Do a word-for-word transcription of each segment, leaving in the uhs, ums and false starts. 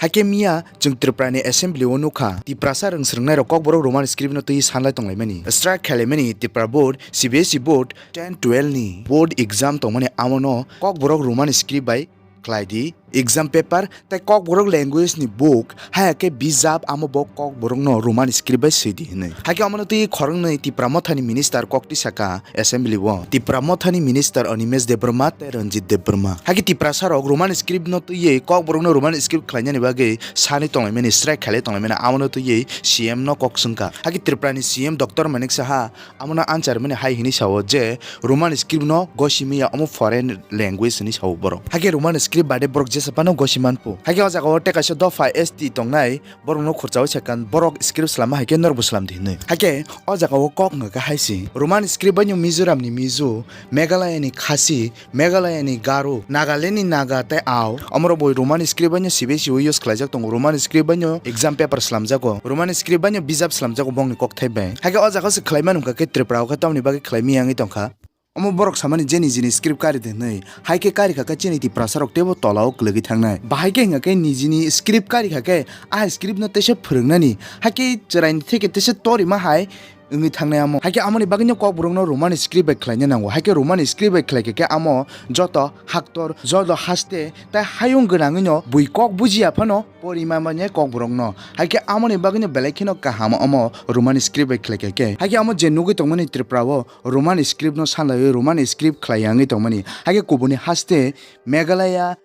Hakhe miya chwng Tripura ni assembly o nukha, Tiprasa rwng swrwngnairok Kokborok Roman script no twi sanlai tonglaimani, strike khailaimani Tripura board, C B S E board, ten twelve ni board exam tongmani, amono Kokborok Roman script bai khlai di exam paper, tei Kokborok language ni book, haya khe bijap, amo bo Kokborok no Roman script bai swi di hinwi. Hakhe omono twi khoroknwi Tipra Mothani minister kok twi saka assembly o, Tipra Mothani minister Animesh Debbarma tei Ranjit Debbarma. Hakhe Tiprasa rok Roman script no twiwi Kokborok no Roman script khlainani bagwi sanwi tonglaimani, strike khailai tonglaimani, amono twiwi C M no kok swngkha. Hakhe Tripura ni C M Doctor Manik Saha amono answer mani hai hinwi sao je Roman script no gosimaya, omo foreign language hinwi sao borok. Hakhe Roman script baade borok jesa phano gosi manpo. Hakhe o jaga o tei kaisa dopha S T tongnai, borok no khurchaui sakha, borok script swlama hai khe norok bo swlam di hinwi. Hakhe o jaga o kok wngkha khe hai se Roman script bai no Mizoram ni Mizo, Meghalaya ni Khasi, Meghalaya ni Garo, Nagaland ni Naga tei Ao, omorok bo Roman script bai no C B S E o use khlaijak tongo, Roman script bai no exam paper swlamjago, Roman script bai no bijap swlamjago bongni kokthai bai. Hakhe o jaga o se khlai mano wngkha khe Tripura o khe tamoni bagwi khlai miyangwi tongkha. Omo borok samani je nijini script kari di hinwi, hai khe kari kha khe chini Tiprasa rok teibo tola o kwlwgwi thangnai. Bahai khe wngkha khe nijini script kari kha khe a script no teisa phwrwngnani, hai khe chwraini theke teisa torima hai wngwi thangnai amo. Hai khe amoni bagwino Kokborok no Roman script bai khlaina nango. Hai khe Roman script bai khlai khe, khe amo joto haktor, joto haste tei hayung gwnangwi no bui kok bujiya phano porima manya Kokborok no. Hai khe amoni bagwino belai kheno kaham amo Roman script bai khlai khe, khe. Hai khe amo je nugwi tongmani Tripura o Roman script no sanlaiwi Roman script khlai yangwi tongmani. Hai khe kubuni haste Meghalaya,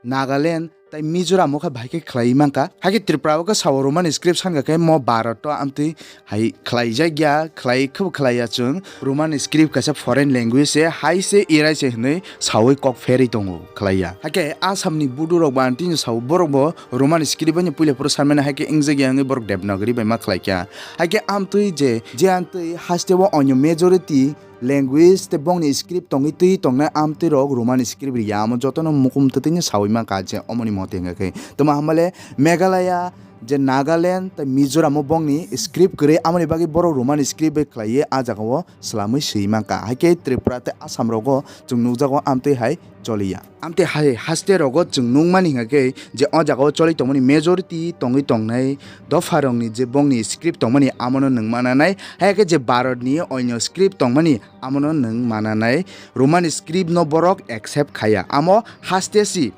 Nagaland tei Mizoram o khe bahai khe khlaiwi mankha. Hai khe Tripura o khe sao Roman script sankha khe mo Bharat o amtwi hai khlaijak ya, khlai khe bo khlai ya chwng. Roman script kaisa foreign language se, hai se, erai se hinwi saui kok pherwi tongo, khlai ya. Hai khe Assam ni budu rok bo ang tini sao borok bo Roman script bai no puila phuru sanmani, hai khe wngjak ya wngwi borok Devanagari bai ma khlai kha. Hai khe amtwi je, je amtwi haste o onyo majority language tei bongni script tongwi twi tongnai amtwi rok Roman script riya, amo jotono mukum twtwino saui mankha je omoni mote wngkha khe. Tamo hamale Meghalaya, je Nagaland tei Mizoram o bongni script kwrwi, amoni bagwi borok Roman script bai khlaiwi a jaga o swlamwi swi mankha. Hai khe Tripura tei Assam rogo chwng nukjago amtwi hai choliya. Amtwi hai haste rogo chwng nukmani hwnkha khe je o jaga o choli tongmani majority tongwi tongnai dopha rokni je bongni script tongmani amono nwng mananai, hai khe je Bharat ni onyo script tongmani amono nwng mananai, Roman script no borok accept khaya. Amo haste si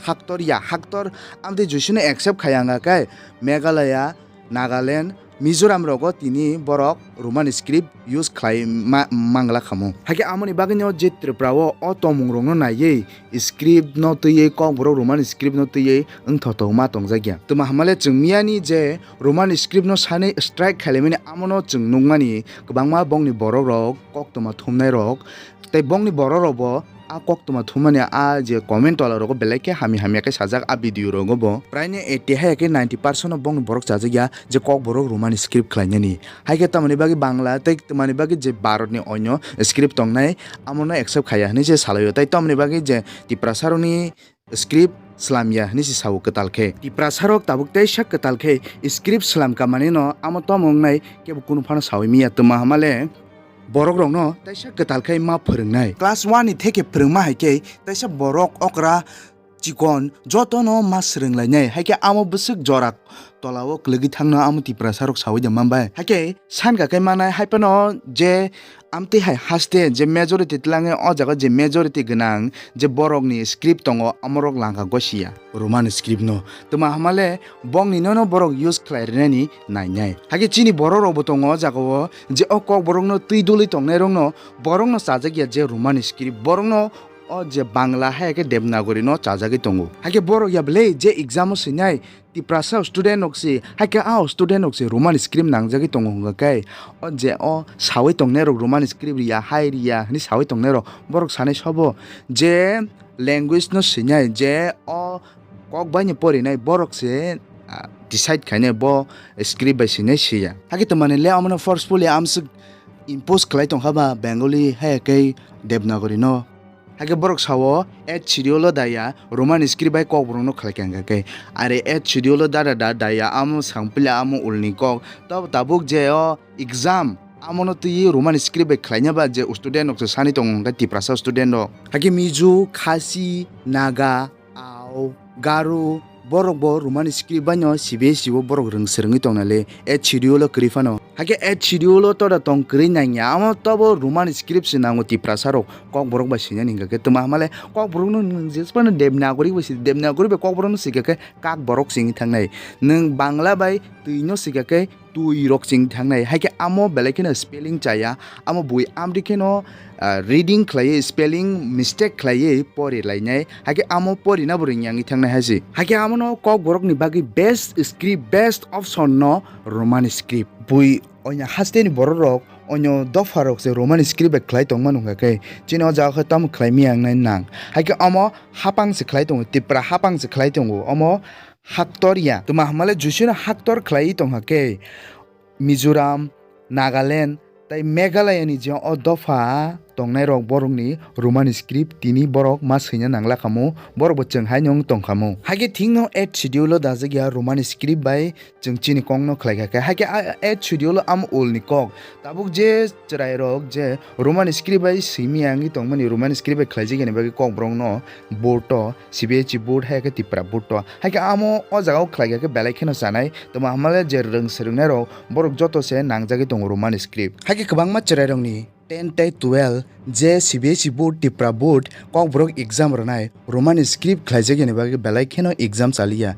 haktor ya, haktor amtwi jisino accept khaya wngkha khe Meghalaya, Nagaland, Mizoram rogo tini borok Roman script use khlai ma-, mangla khamo. Hakhe amoni bagwino je Tripura o o tongmung rokno naiwi script no twiwi Kokborok Roman script no twiwi wngthotok ma tongjakya. Tuma hamale chwng miyani je Roman script no sanwi strike khailaimani amono chwng nukmani kwbangma bongni borok rok koktwma thumnai rok tei bongni borok rok bo a koktwma thumani a je comment tola rogo belai khe hamya hamya khe sajak a video rogo bo. Praini eighty hai khe ninety percent no bongni borok chajak ya je Kokborok Roman script khlainani. Hai khe tamoni bagwi Bangla tei tamoni bagwi je Bharat ni onyo script tongnai amono accept khaya hinwi se salaio. Tai tamoni bagwi je Tiprasa rokni script swlamya hinwi se sao kwtal khe. Tiprasa rok tabuk teisa kwtal khe script swlamka manwi no amo tamo wngnai kebo kunu phano saui miya. Tuma hamale borok rokno teisa kwtal khe ma phwrwngnai. Class one ni theke phwrwngma hai khe teisa borok okra chikon jotono ma swrwnglainai. Hai khe amo bwswk jora tola o kwlwgwi thangno amo Tiprasa rok saui da manbai. Hai khe sankha khe manai hai phano je amtwi hai haste je majority twlangwi o jaga je majority gwnang je borokni script tongo, amorok langkha gosiya Roman script no. Tuma hamale bongni nono borok use khlai rinani nainai. Hai khe chini borok rok bo tongo o jaga o je o Kokborok no twi dulwi tongnai rok no borok no chajak ya je Roman script, borok no o je Bangla hai khe Devanagari no chajagwi tongo. Hai khe borok ya belai je exam o swinai Tiprasa student rok se, hai khe a student rok se Roman script nangjagwi tongo hwnga khe, o je o saui tongnai rok Roman script riya, hai riya hinwi saui tongnai rok, borok sanai sobo je language no swinai, je o kok bai ni porinai borok se, ah, decide khainai bo script bai swinai swiya. Hakhe twmani le omono forcefully amswk impose khlai tongkha ba Bengali hai khe Devanagari no. Hakhe borok sao, eighth schedule o daya Roman script bai Kokborok no khlai kha hwnka khe. Are eighth schedule o dada da daya amo sangpila amo ulni kok. Tab-, tabuk je o exam amono twi Roman script bai khlaina ba je student rok se sani tongo hwnka Tiprasa student rok. Hakhe Mizo, Khasi, Naga, Ao, Garo, Borok bo Roman script bai no C B S E o borok rwng swrwngwi tongna le eighth schedule o kwrwi phano. Hakhe eighth schedule o toda tong kwrwi nangya, amo tobo Roman script se nango Tiprasa rok Kokborok bai swinani hingka khe twma hamale Kokborok no nwng jesphano Devanagari bai si, Devanagari bai Kokborok no swika khe Kokborok singwi thangnai. Nwng Bangla bai twi no swika khe twi rok ching thangnai, haikhe amo belai kheno spelling chaya, amo bui amri kheno, ah, reading khlaiwi, spelling mistake khlaiwi pori lainai, haikhe amo porina bo ringyangwi thangnai hai se. Haikhe amono Kokborokni bagwi best script, best option no Roman script. Bui onya hasteni borok rok, onyo dopha rok se Roman script bai khlai tongmani hwnkha khe, chini o jaga khe tamo khlai miyang nai nang. Haikhe omo hapang se khlai tongo, Tipra hapang se khlai tongo, omo haktor ya. Twma hamale jusino haktor khlaiwi tongkha khe Mizoram, Nagaland tei Meghalaya ni je o dopha tongnai rok borokni Roman script tini borok ma swina nangla kamo, borok bo chwng hai nung tong kamo. Haikhe thik no eighth schedule o dajak ya Roman script bai chwng chini kok no khlai kha khe. Haikhe a eighth schedule o am ul ni kok. Tabuk je chwrai rok je Roman script bai simi yangwi tongmani, Roman script bai khlaijak yani bagwi Kokborok no board o, C B S E board hai khe Tipra board o. Hai khe amo o jaga o khlai kha khe belai kheno chanai. Tamo hamale je rwng swrwng nai rok borok joto se nangjagwi tongo Roman script. Hai khe kwbangma chwrai rok ni ten tei twelve je C B S E board, Tipra board, Kokborok exam rwnai Roman script khlaijak yani bagwi belai kheno exam chaliya.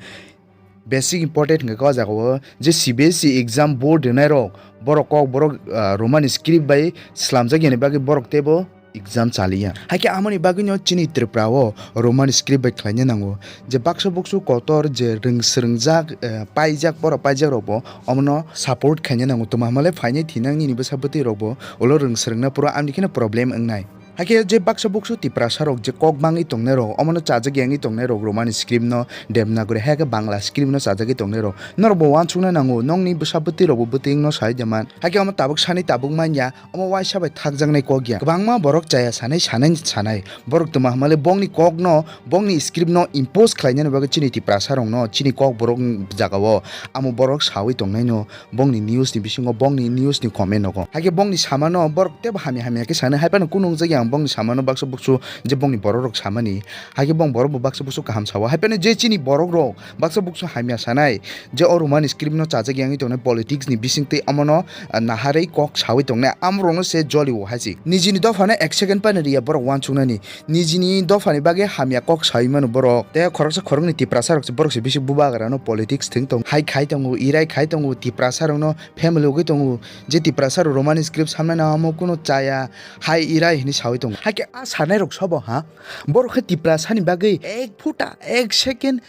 Basic important hwnkhe o jaga o je C B S E exam board rwnai rok, borok Kokborok, ah, Roman script bai slamjak yani bagwi borok teibo exam chaliya. Haikhe amoni bagwino chini Tripura o Roman script bai khlaina nango. Je baksa buksu kotor je rwng swrwngjak, eh, paijak, borok paijak rokbo omono support khaina nango. Tamo hamale phainai thinang nini bwsa bwtwi rokbo ulo rwng swrwngna pura amni kheno problem wngnai. Haikhe je baksa buksu Tiprasa rok je kok bangwi tongnai rok, omono chajak yangwi tongnai rok Roman script no Devanagari, haikhe Bangla script no chajagwi tongnai rok. Norok bo uansukna nango, nokni bwsa bwtwi rokbo bwtwi wngno sai de man. Haikhe omo tabuk sani tabuk manya, omo waisa bai thakjaknai kok ya. Kwbangma borok chaya sanai, sanai, sanai. Borok tuma hamale bongni kok no, bongni script no impose khlainani bagwi chini Tiprasa rok no, chini Kokborok jaga o amo borok sawi tongnai no. Bongni news ni bisingo, bongni news ni comment nogo. Haikhe bongni samano borok tebo hamya hamya khe sanai. Haiphano kunu wngjakya ang bongni samano baksa buksu je bongni borok rok samani. Haikhe bong borok bo baksa buksu kaham sao. Haiphano je chini borok rok baksa buksu hamya sanai. Je o Roman script no chajak yangwi tongnai politics ni bisingtwi omono, ah, naharwi kok sawi tongnai. Amorokno se jolio haisi. Nijini dophano ek second phano riya borok uansuknani. Nijini dophani bagwi hamya kok sawi mano borok. Tei khoroksa khoroknwi Tiprasa rok se borok se bisi bubagra no politics thwng tong. Hai khai tongo, irai khai tongo, Tiprasa rok no family ugwi tongo. Je Tiprasa rok Roman script samnai na omo kuno chaya, hai irai hinwi sawi tongo. Haikhe a sanai rok sobo ha? Borok khe Tiprasa ni bagwi ek phuta, ek second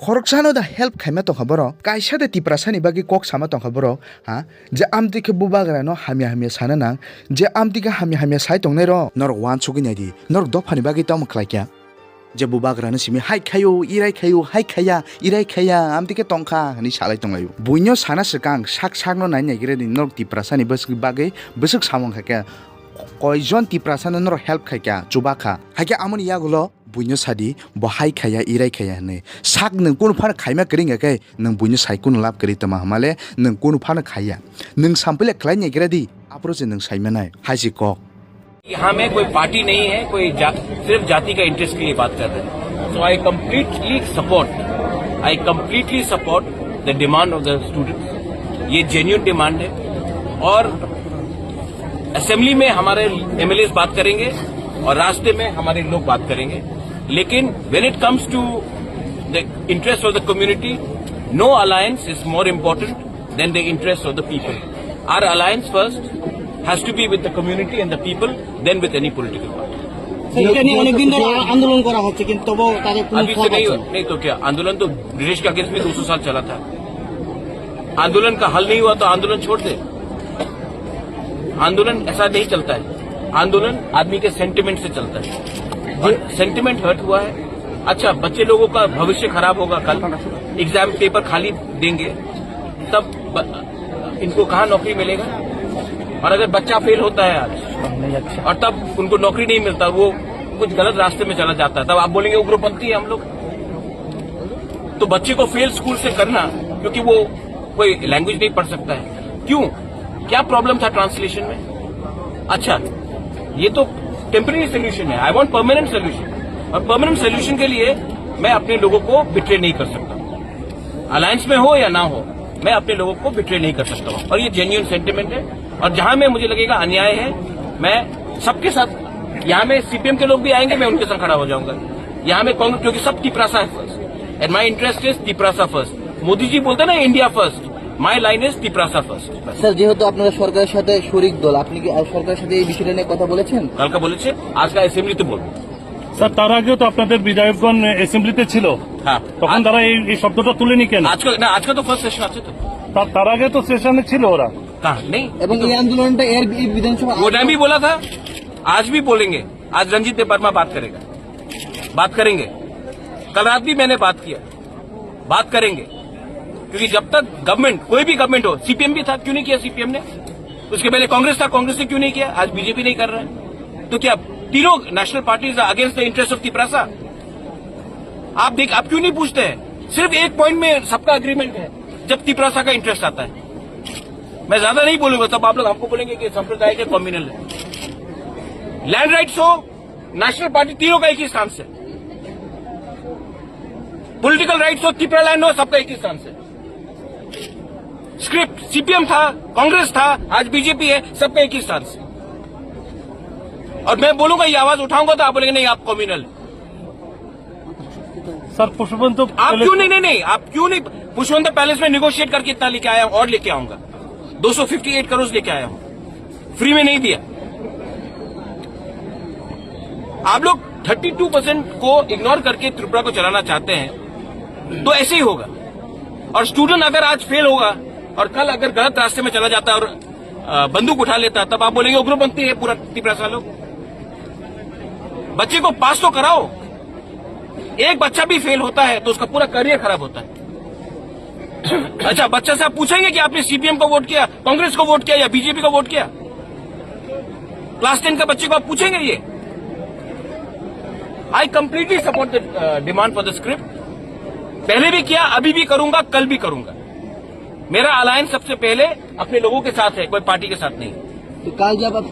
khoroksano da help khaima tongkha borok? Kaisa de Tiprasani bagwi kok sama tongkha borok, ha? Je amtwi khe bubagrano hamya hamya sana nang, je amtwi khe hamya hamya sai tongnai rok norok uansugwi naidi, norok dophani bagwi tamo khlaikha? Je bubagrano simi hai khaio, irai khaio, hai khaya, irai khaya, amtwi khe tongkha hwnwi salai tonglaio. Buino sana swkang sak sakno nai naigradi norok Tiprasani bwswk bagwi bwswk samung khaikha, koijon Tiprasano norok help khaikha, chubakha. Haikhe amoni yagulo buino sadi, bo hai khaya, irai khaya hwnwi. Sak nwng kunu phano khaima kwrwi wngya khe, nwng buino sai kunu lab kwrwi tongma hwnmale, nwng kunu phano khaya. Nwng sampile khlai naigradi, aphuru se nwng saimanai. Hai se kok. यहाँ में कोई पार्टी नहीं है, कोई जा, सिर्फ जाति का इंटरेस्ट के लिए बात कर रहे हैं। So I completely support, I completely support the demand of the students। ये जेन्युइन डिमांड है और असेंबली में हमारे एमएलए बात करेंगे और रास्ते में हमारे लोग बात करेंगे। लेकिन when it comes to the interest of the community, no alliance is more important than the interest of the people। Our alliance first has to be with the community and the people, then with any political party। Sir, এটা নিয়ে অনেকদিন ধরে আ-, আন্দোলন করা হচ্ছে, কিন্তু তবুও তাদের কোনো अभी से ফল नहीं পাচ্ছে हुआ। না। नहीं तो क्या, आंदोलन तो ब्रिटिश के अगेंस्ट में दो सौ साल चला था। आंदोलन का हल नहीं हुआ तो आंदोलन छोड़ दे। आंदोलन ऐसा नहीं चलता है। आंदोलन आदमी के सेंटिमेंट से चलता है। और सेंटिमेंट हर्ट हुआ है। अच्छा, बच्चे लोगों का भविष्य खराब होगा, कल एग्जाम पेपर खाली देंगे, तब ब-, इनको कहाँ नौकरी मिलेगा? और अगर बच्चा फेल होता है आज और तब उनको नौकरी नहीं मिलता, वो कुछ गलत रास्ते में चला जाता है, तब आप बोलेंगे उग्रपंथी है हम लोग। तो बच्चे को फेल स्कूल से करना, क्योंकि वो कोई लैंग्वेज नहीं पढ़ सकता है। क्यों? क्या प्रॉब्लम था ट्रांसलेशन में? अच्छा, ये तो टेम्परेरी सोल्यूशन है, आई वांट परमानेंट सोल्यूशन। और परमानेंट सोल्यूशन के लिए मैं अपने लोगों को बिट्रे नहीं कर सकता। अलायंस में हो या ना हो, मैं अपने लोगों को बिट्रे नहीं कर सकता हूँ। और ये जेन्युइन सेंटिमेंट है। और जहां में मुझे लगेगा अन्याय है, मैं सबके साथ, यहाँ में सीपीएम के लोग भी आएंगे, मैं उनके साथ खड़ा हो जाऊंगा। यहाँ में कांग्रेस, क्योंकि सब तिपरासा है first, and my interest is Tiprasa first. Modi ji बोलते ना, India first, my line is Tiprasa first. Sir, যেহেতু আপনারা সরকারের সাথে শরিক দল, আপনি কি আহ, সরকারের সাথে এই বিষয়টা নিয়ে কথা বলেছেন? কালকে বলেছে, আজকে অ্যাসেম্বলিতে বলবো। স্যার, তার আগেও তো আপনাদের বিধায়কগণ অ্যাসেম্বলিতে ছিল। হ্যাঁ। তখন আজ তারা এই, এই শব্দটা তুলেনি কেন? আজকে না, আজকে তো ফার্স্ট সেশন আছে তো। তা-, তার আগে তো সেশনে ছিল ওরা। হ্যাঁ, নেই। এবং এই আন্দোলনটা এর, এই বিধানসভা वो टाइम भी बोला था, आज भी बोलेंगे। आज रंजीत देव वर्मा बात करेगा, बात करेंगे। कल रात भी मैंने बात किया, बात करेंगे। क्योंकि जब तक गवर्नमेंट, कोई भी गवर्नमेंट हो, सीपीएम भी था, क्यों नहीं किया सीपीएम ने? उसके पहले कांग्रेस था, कांग्रेस ने क्यों नहीं किया? आज बीजेपी नहीं कर रहा है। तो क्या तीनों national parties against the interest of Tiprasa? आप देख, आप क्यों नहीं पूछते हैं? सिर्फ एक पॉइंट में सबका एग्रीमेंट है, जब तिपरासा का इंटरेस्ट आता है। मैं ज्यादा नहीं बोलूंगा, तब आप लोग हमको बोलेंगे कि सांप्रदायिक है, कम्युनल है। लैंड राइट्स हो, नेशनल पार्टी, तीनों का एक ही स्टांस है। पॉलिटिकल राइट्स हो, तिपरा लैंड हो, सबका एक ही स्टांस है। स्क्रिप्ट सीपीएम था, कांग्रेस था, आज बीजेपी है, सबका एक ही स्टांस है। और मैं बोलूंगा, ये आवाज उठाऊंगा तो आप बोलेंगे, नहीं, आप कम्युनल। স্যার, পুষ্পবন্ত आप প্যালেস क्यों नहीं, नहीं, नहीं, आप क्यों नहीं? पुष्पवंत पैलेस में निगोशिएट करके इतना लेके आया हूं और लेके आऊंगा। दो सौ फिफ्टी एट करोड़ लेके आया हूं, फ्री में नहीं दिया। आप लोग थर्टी टू परसेंट को इग्नोर करके त्रिपुरा को चलाना चाहते हैं, तो ऐसे ही होगा। और स्टूडेंट अगर आज फेल होगा और कल अगर गलत रास्ते में चला जाता है और अ, बंदूक उठा लेता, तब आप बोलेंगे, "उग्रपंथी है पूरा तिपरासा लोग।" बच्चे को पास तो कराओ। एक बच्चा भी फेल होता है तो उसका पूरा करियर खराब होता है। अच्छा, बच्चा से आप पूछेंगे कि आपने सीपीएम को वोट किया, कांग्रेस को वोट किया या बीजेपी को वोट किया? क्लास टेन का बच्चे को आप पूछेंगे ये? I completely support the demand for the script। पहले भी किया, अभी भी करूंगा, कल भी करूंगा। मेरा अलायंस सबसे पहले अपने लोगों के साथ है, कोई पार्टी के साथ नहीं। तो कल जब आप